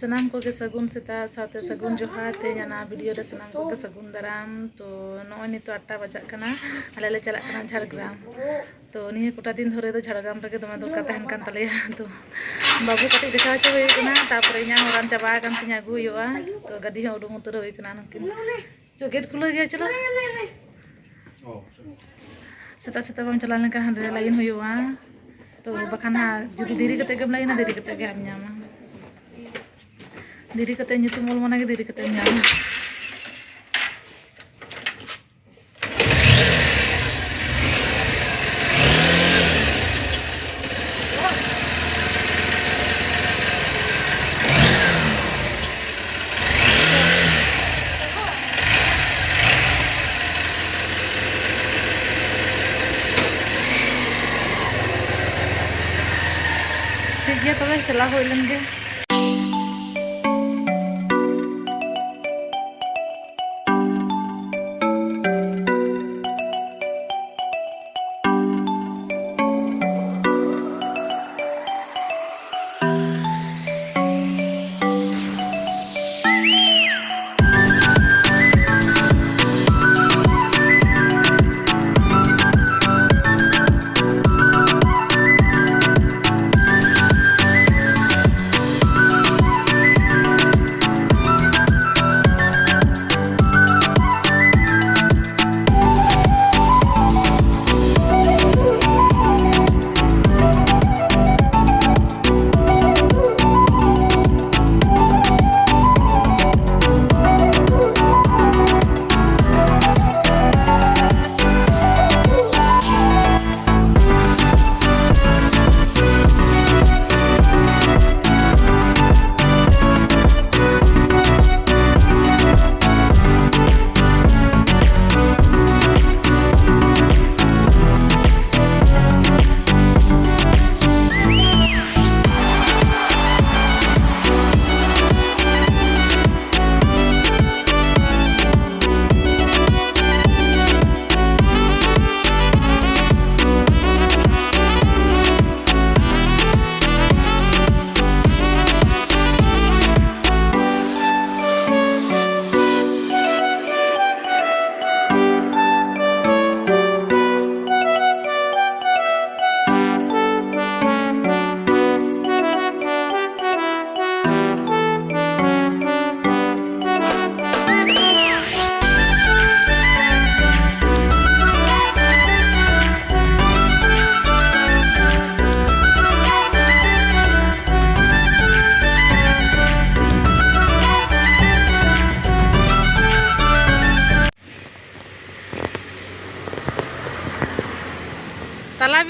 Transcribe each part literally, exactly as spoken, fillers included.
ᱥᱟᱱᱟᱢ ᱠᱚᱜᱮ ᱥᱟᱹᱜᱩᱱ ᱥᱮᱛᱟᱜ ᱥᱟᱶᱛᱮ ᱥᱟᱹᱜᱩᱱ ᱡᱚᱦᱟᱨ᱾ ᱛᱮᱦᱮᱧ ᱟᱱᱟ ᱵᱷᱤᱰᱤᱭᱳ ᱨᱮ ᱥᱟᱱᱟᱢ ᱠᱚᱜᱮ ᱥᱟᱹᱜᱩᱱ ᱫᱟᱨᱟᱢ᱾ ᱛᱚ ᱱᱚᱜᱼᱚᱭ ᱱᱤᱛᱚᱜ ᱟᱴ ᱴᱟ ᱵᱟᱡᱟᱜ ᱠᱟᱱᱟ, ᱟᱞᱮ ᱞᱮ ᱪᱟᱞᱟᱜ ᱠᱟᱱᱟ ᱡᱷᱟᱲᱜᱨᱟᱢ᱾ ᱛᱚ ᱱᱤᱭᱟᱹ ᱠᱚᱴᱟ ᱫᱤᱱ ᱫᱷᱚᱨᱮ ᱫᱚ ᱡᱷᱟᱲᱜᱨᱟᱢ ᱨᱮᱜᱮ ᱫᱚᱢᱮ ᱫᱚᱨᱠᱟᱨ ᱛᱟᱦᱮᱱ ᱠᱟᱱ ᱛᱟᱞᱮᱭᱟ᱾ ᱛᱚ ᱵᱟᱹᱵᱩ ᱠᱟᱹᱴᱤᱡ ᱫᱮᱠᱷᱟᱣ ᱦᱚᱪᱚ ᱦᱩᱭᱩᱜ ᱠᱟᱱᱟ, ᱛᱟᱨᱯᱚᱨᱮ ᱤᱧᱟᱹᱜ ᱦᱚᱸ ᱨᱟᱱ ᱪᱟᱵᱟ ᱟᱠᱟᱱ ᱛᱤᱧᱟᱹ, ᱟᱹᱜᱩ ᱦᱩᱭᱩᱜᱼᱟ᱾ ᱛᱚ ᱜᱟᱹᱰᱤ ᱦᱚᱸ ᱩᱰᱩᱝ ᱩᱛᱟᱹᱨ ᱦᱩᱭ ᱠᱟᱱᱟ ᱱᱩᱠᱤᱱ᱾ ᱪᱚ, ᱜᱮᱴ ᱠᱷᱩᱞᱟᱹᱣ ᱜᱮᱭᱟ, ᱪᱚᱞᱚ᱾ ᱥᱮᱛᱟᱜ ᱥᱮᱛᱟᱜ ᱵᱟᱢ ᱪᱟᱞᱟᱣ ᱞᱮᱱᱠᱷᱟᱱ ᱦᱟᱸᱰᱮ ᱞᱟᱭᱤᱱ ᱦᱩᱭᱩᱜᱼᱟ᱾ ᱛᱚ ᱵᱟᱠᱷᱟᱱ ᱦᱟᱸᱜ ᱡᱩᱫᱤ ᱫᱮᱨᱤ ᱠᱟᱛᱮ ᱜᱮᱢ ᱞᱟᱭᱤᱱᱟ, ᱫᱮᱨᱤ ᱠᱟᱛᱮ ᱜᱮ ᱦᱟᱸᱜ ᱮᱢ ᱧᱟᱢᱟ᱾ ᱫᱮᱨᱤ ᱠᱟᱛᱮ ᱧᱩᱛᱩᱢ ᱚᱞ ᱢᱟᱱᱟ ᱜᱮ ᱫᱮᱨᱤ ᱠᱟᱛᱮ ᱮᱢ ᱧᱟᱢᱟ᱾ ᱴᱷᱤᱠ ᱜᱮᱭᱟ, ᱛᱚᱵᱮ ᱪᱟᱞᱟᱣ ᱦᱩᱭ ᱞᱮᱱ ᱜᱮ᱾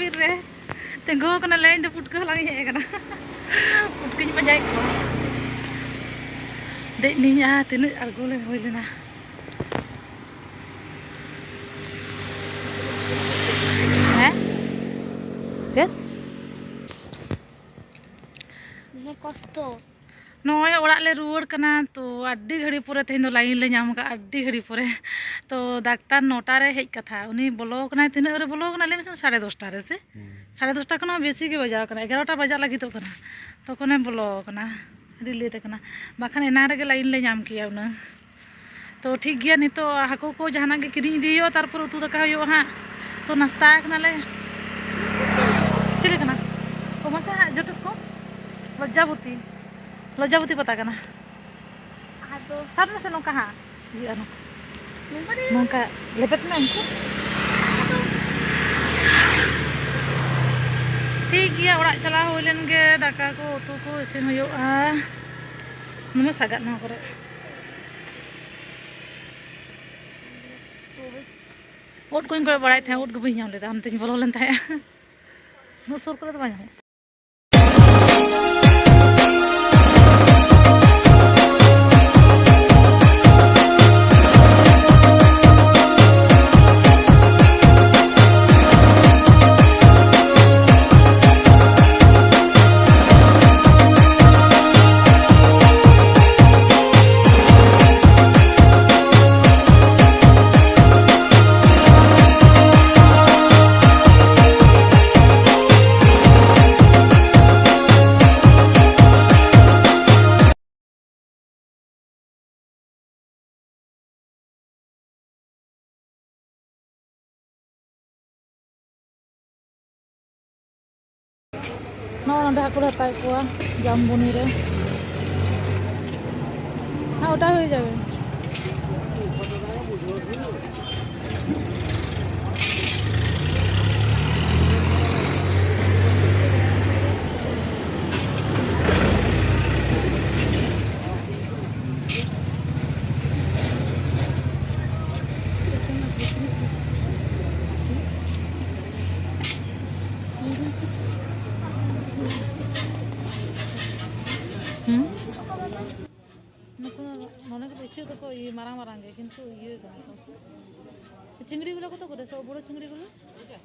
ᱵᱤᱨ ᱨᱮ ᱛᱤᱸᱜᱩ ᱟᱠᱟᱱᱟᱞᱮ, ᱤᱧ ᱫᱚ ᱯᱩᱴᱠᱟᱹ ᱦᱟᱞᱟᱝ ᱤᱧ ᱦᱮᱡ ᱟᱠᱟᱱᱟ᱾ ᱯᱩᱴᱠᱟᱹᱧ ᱯᱟᱸᱡᱟᱭᱮᱫ ᱠᱚᱣᱟ᱾ ᱫᱮᱡ ᱱᱤᱧ, ᱟᱨ ᱛᱤᱱᱟᱹᱜ ᱟᱬᱜᱚ ᱞᱮ ᱦᱩᱭ ᱞᱮᱱᱟ᱾ ᱦᱮᱸ? ᱪᱮᱫ? ᱫᱚᱢᱮ ᱠᱚᱥᱴᱚ᱾ ᱱᱚᱜᱼᱚᱭ ᱚᱲᱟᱜ ᱞᱮ ᱨᱩᱣᱟᱹᱲ ᱠᱟᱱᱟ, ᱛᱚ ᱟᱹᱰᱤ ᱜᱷᱟᱹᱲᱤ ᱯᱚᱨᱮ ᱛᱮᱦᱮᱧ ᱫᱚ line ᱞᱮ ᱧᱟᱢ ᱟᱠᱟᱫᱼᱟ, ᱟᱹᱰᱤ ᱜᱷᱟᱹᱲᱤ ᱯᱚᱨᱮ᱾ ᱛᱚ ᱰᱟᱠᱛᱟᱨ ᱱᱚᱴᱟ ᱨᱮ ᱦᱮᱡ ᱠᱟᱛᱷᱟ, ᱩᱱᱤ ᱵᱚᱞᱚ ᱟᱠᱟᱱᱟᱭ, ᱛᱤᱱᱟᱹᱜ ᱨᱮ ᱵᱚᱞᱚ ᱟᱠᱟᱱᱟ ᱞᱟᱹᱭ ᱢᱮᱥᱮ? ᱥᱟᱲᱮ ᱫᱚᱥᱴᱟ ᱨᱮ ᱥᱮ? ᱦᱩᱸ᱾ ᱥᱟᱲᱮ ᱫᱚᱥᱴᱟ ᱠᱷᱚᱱ ᱦᱚᱸ ᱵᱮᱥᱤ ᱜᱮ ᱵᱟᱡᱟᱣ ᱟᱠᱟᱱᱟ, ᱮᱜᱟᱨᱚᱴᱟ ᱵᱟᱡᱟᱜ ᱞᱟᱹᱜᱤᱫᱚᱜ ᱠᱟᱱᱟ, ᱛᱚᱠᱷᱚᱱᱮ ᱵᱚᱞᱚ ᱟᱠᱟᱱᱟ᱾ ᱟᱹᱰᱤ late ᱟᱠᱟᱱᱟ, ᱵᱟᱠᱷᱟᱱ ᱮᱱᱟᱝ ᱨᱮᱜᱮ line ᱞᱮ ᱧᱟᱢ ᱠᱮᱭᱟ ᱩᱱᱟᱹᱝ᱾ ᱛᱚ ᱴᱷᱤᱠ ᱜᱮᱭᱟ, ᱱᱤᱛᱚᱜ ᱦᱟᱹᱠᱩ ᱠᱚ ᱡᱟᱦᱟᱱᱟᱜ ᱜᱮ ᱠᱤᱨᱤᱧ ᱤᱫᱤ ᱦᱩᱭᱩᱜᱼᱟ, ᱛᱟᱨᱯᱚᱨ ᱩᱛᱩ ᱫᱟᱠᱟ ᱦᱩᱭᱩᱜᱼᱟ ᱦᱟᱸᱜ᱾ ᱛᱚ ᱱᱟᱥᱛᱟ ᱟᱠᱟᱱᱟᱞᱮ᱾ ᱪᱤᱞᱤ ᱠᱟᱱᱟ? ᱚ, ᱢᱟᱥᱮ ᱦᱟᱸᱜ ᱡᱚᱴᱮᱫ ᱠᱚ᱾ ᱞᱚᱡᱽᱡᱟᱵᱚᱛᱤ, ᱞᱚᱡᱽᱡᱟᱵᱚᱛᱤ ᱯᱟᱛᱟ ᱠᱟᱱᱟ᱾ ᱟᱫᱚ ᱥᱟᱵ ᱢᱮᱥᱮ ᱱᱚᱝᱠᱟ ᱦᱟᱸᱜ᱾ ᱤᱭᱟᱹ ᱟᱨᱦᱚᱸ᱾ ᱱᱚᱝᱠᱟ ᱫᱚ ᱱᱚᱝᱠᱟ ᱞᱮᱵᱮᱫ ᱢᱮ ᱩᱱᱠᱩ᱾ ᱴᱷᱤᱠ ᱜᱮᱭᱟ, ᱚᱲᱟᱜ ᱪᱟᱞᱟᱣ ᱦᱩᱭ ᱞᱮᱱ ᱜᱮ, ᱫᱟᱠᱟ ᱠᱚ ᱩᱛᱩ ᱠᱚ ᱤᱥᱤᱱ ᱦᱩᱭᱩᱜᱼᱟ᱾ ᱫᱚᱢᱮ ᱥᱟᱜᱟᱫ ᱱᱚᱣᱟ ᱠᱚᱨᱮ᱾ ᱩᱫ ᱠᱚᱧ ᱠᱚᱭᱚᱜ ᱵᱟᱲᱟᱭᱮᱫ ᱛᱟᱦᱮᱸᱫ, ᱩᱫ ᱜᱮ ᱵᱟᱹᱧ ᱧᱟᱢ ᱞᱮᱫᱟ, ᱚᱱᱟᱛᱮᱧ ᱵᱚᱞᱚ ᱞᱮᱱ ᱛᱟᱦᱮᱸᱫ᱾ ᱩᱱᱟᱹᱜ ᱥᱩᱨ ᱠᱚᱨᱮ ᱫᱚ ᱵᱟᱝ ᱧᱟᱢᱚᱜ᱾ ᱱᱚᱜᱼᱚ ᱱᱚᱰᱮ ᱦᱟᱹᱠᱩ ᱞᱮ ᱦᱟᱛᱟᱣᱮᱫ ᱠᱚᱣᱟ, ᱡᱟᱢᱵᱚᱱᱤ ᱨᱮ᱾ ᱦᱮᱸ, ওটা হয়ে যাবে। ᱤᱪᱟᱹᱜ ᱫᱚᱠᱚ ᱤᱭᱟᱹ ᱢᱟᱨᱟᱝ ᱢᱟᱨᱟᱝ ᱜᱮ, ᱠᱤᱱᱛᱩ ᱤᱭᱟᱹ ᱠᱟᱱᱟ ᱠᱚ᱾ ᱪᱤᱝᱲᱤ ᱜᱩᱞᱳ ᱠᱚᱛᱚ ᱠᱚᱨᱮ ᱥᱮ ᱵᱚᱲᱚ ᱪᱤᱝᱲᱤ ᱜᱩᱞᱳ?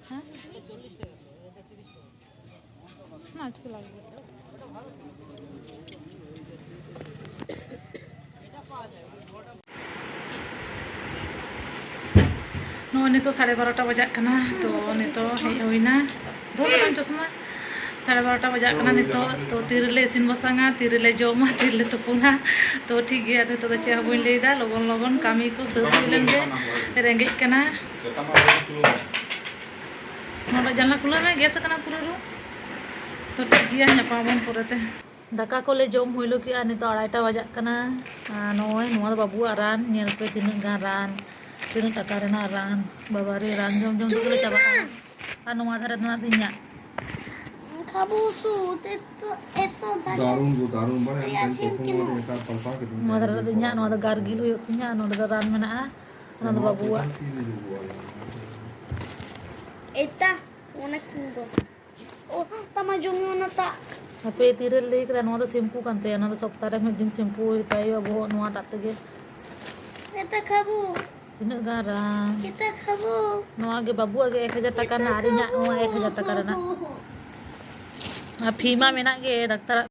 ᱦᱮᱸ? ᱚᱱᱟ ᱪᱤᱠᱟᱹ ᱞᱟᱹᱜᱤᱫ? ᱱᱚᱜᱼᱚᱭ ᱱᱤᱛᱚᱜ ᱥᱟᱲᱮ ᱵᱟᱨᱚᱴᱟ ᱵᱟᱡᱟᱜ ᱠᱟᱱᱟ, ᱛᱚ ᱱᱤᱛᱚᱜ ᱦᱮᱡ ᱦᱩᱭᱱᱟ᱾ ᱫᱚᱦᱚ ᱠᱟᱫᱟᱢ ᱪᱚᱥᱢᱟ? ᱥᱟᱲᱮ ᱵᱟᱨᱚᱴᱟ ᱵᱟᱡᱟᱜ ᱠᱟᱱᱟ ᱱᱤᱛᱚᱜ᱾ ᱛᱚ ᱛᱤᱨᱮᱞᱮ ᱤᱥᱤᱱ ᱵᱟᱥᱟᱝᱟ, ᱛᱤᱨᱮᱞᱮ ᱡᱚᱢᱟ, ᱛᱤᱨᱮᱞᱮ ᱛᱩᱯᱩᱱᱟ? ᱛᱚ ᱴᱷᱤᱠ ᱜᱮᱭᱟ, ᱱᱤᱛᱚᱜ ᱫᱚ ᱪᱮᱫ ᱦᱚᱸ ᱵᱟᱹᱧ ᱞᱟᱹᱭᱫᱟ᱾ ᱞᱚᱜᱚᱱ ᱞᱚᱜᱚᱱ ᱠᱟᱹᱢᱤ ᱠᱚ ᱥᱟᱹᱛ ᱦᱩᱭ ᱞᱮᱱ ᱜᱮ᱾ ᱨᱮᱸᱜᱮᱡ ᱠᱟᱱᱟ᱾ ᱱᱚᱰᱮ ᱡᱟᱱᱞᱟ ᱠᱷᱩᱞᱟᱹᱣ ᱢᱮ, ᱜᱮᱥ ᱟᱠᱟᱱᱟ ᱯᱩᱨᱟᱹ ᱨᱩᱢ᱾ ᱛᱚ ᱴᱷᱤᱠ ᱜᱮᱭᱟ, ᱧᱟᱯᱟᱢ ᱟᱵᱚᱱ ᱯᱚᱨᱮᱛᱮ᱾ ᱫᱟᱠᱟ ᱠᱚᱞᱮ ᱡᱚᱢ ᱦᱩᱭᱞᱳ ᱠᱮᱜᱼᱟ, ᱱᱤᱛᱚᱜ ᱟᱲᱟᱭᱴᱟ ᱵᱟᱡᱟᱜ ᱠᱟᱱᱟ᱾ ᱟᱨ ᱱᱚᱜᱼᱚᱭ ᱱᱚᱣᱟ ᱫᱚ ᱵᱟᱹᱵᱩᱣᱟᱜ ᱨᱟᱱ, ᱧᱮᱞ ᱯᱮ ᱛᱤᱱᱟᱹᱜ ᱜᱟᱱ ᱨᱟᱱ, ᱛᱤᱱᱟᱹᱜ ᱴᱟᱠᱟ ᱨᱮᱱᱟᱜ ᱨᱟᱱ᱾ ᱵᱟᱵᱟ ᱨᱮ, ᱨᱟᱱ ᱡᱚᱢ ᱡᱚᱢ ᱛᱮᱜᱮ ᱞᱮ ᱪᱟᱵᱟᱜᱼᱟ᱾ ᱟᱨ ᱱᱚᱣᱟ ᱫᱷᱟᱨᱮ ᱫᱚ ᱱᱟᱜ ᱤᱧᱟᱹᱜ᱾ ᱠᱷᱟᱵᱩ ᱥᱩᱫ, ᱮᱛᱚ, ᱮᱛᱚ ᱫᱟᱨᱩᱱ᱾ ᱫᱟᱨᱩᱱ ᱜᱚ, ᱫᱟᱨᱩᱱ, ᱵᱟᱲᱮ ᱟᱢ ᱴᱷᱮᱱ ᱠᱚᱠᱚ ᱢᱚᱨᱮ ᱮᱠᱟᱞ ᱯᱟᱞᱴᱟᱣ ᱠᱮᱫᱤᱧ᱾ ᱱᱚᱣᱟ ᱫᱷᱟᱨᱮ ᱫᱚ ᱤᱧᱟᱹᱜ, ᱱᱚᱣᱟ ᱫᱚ ᱜᱟᱨᱜᱤᱞ ᱦᱩᱭᱩᱜ ᱛᱤᱧᱟᱹ, ᱟᱨ ᱱᱚᱸᱰᱮ ᱫᱚ ᱨᱟᱱ ᱢᱮᱱᱟᱜᱼᱟ, ᱚᱱᱟ ᱫᱚ ᱵᱟᱹᱵᱩᱣᱟᱜ᱾ ᱮᱛᱟ, ᱚᱱᱮᱠ ᱥᱩᱱᱫᱚᱨ᱾ ᱳ, ᱛᱟᱢᱟ ᱡᱚᱢᱤ ᱚᱱᱟ ᱛᱟ᱾ ᱦᱟᱯᱮ, ᱛᱤᱨᱮ ᱞᱟᱹᱭ ᱠᱮᱫᱟ, ᱱᱚᱣᱟ ᱫᱚ ᱥᱮᱢᱯᱩ ᱠᱟᱱ ᱛᱟᱭᱟ, ᱱᱚᱣᱟ ᱫᱚ ᱥᱚᱯᱛᱟᱦᱚ ᱨᱮ ᱢᱤᱫ ᱫᱤᱱ ᱥᱮᱢᱯᱩ ᱦᱩᱭᱩᱜ ᱛᱟᱭᱟ ᱵᱚᱦᱚᱜ ᱱᱚᱣᱟᱴᱟᱜ ᱛᱮᱜᱮ᱾ ᱮᱛᱟ ᱠᱷᱟᱵᱩ᱾ ᱛᱤᱱᱟᱹᱜ ᱜᱟᱱ ᱨᱟᱱ᱾ ᱮᱛᱟ ᱠᱷᱟᱵᱩ᱾ ᱱᱚᱣᱟ ᱜᱮ ᱵᱟᱹᱵᱩᱣᱟᱜ ᱜᱮ ᱮᱠ ᱦᱟᱡᱟᱨ ᱴᱟᱠᱟ ᱨᱮᱱᱟᱜ, ᱟᱨ ᱤᱧᱟᱹᱜ ᱱᱚᱣᱟ ᱮᱠ ᱦᱟᱡᱟᱨ ᱴᱟᱠᱟ ᱨᱮᱱᱟᱜ᱾ ᱟᱨ ᱯᱷᱤ ᱢᱟ ᱢᱮᱱᱟᱜ ᱜᱮ ᱰᱟᱠᱛᱟᱨᱟᱜ᱾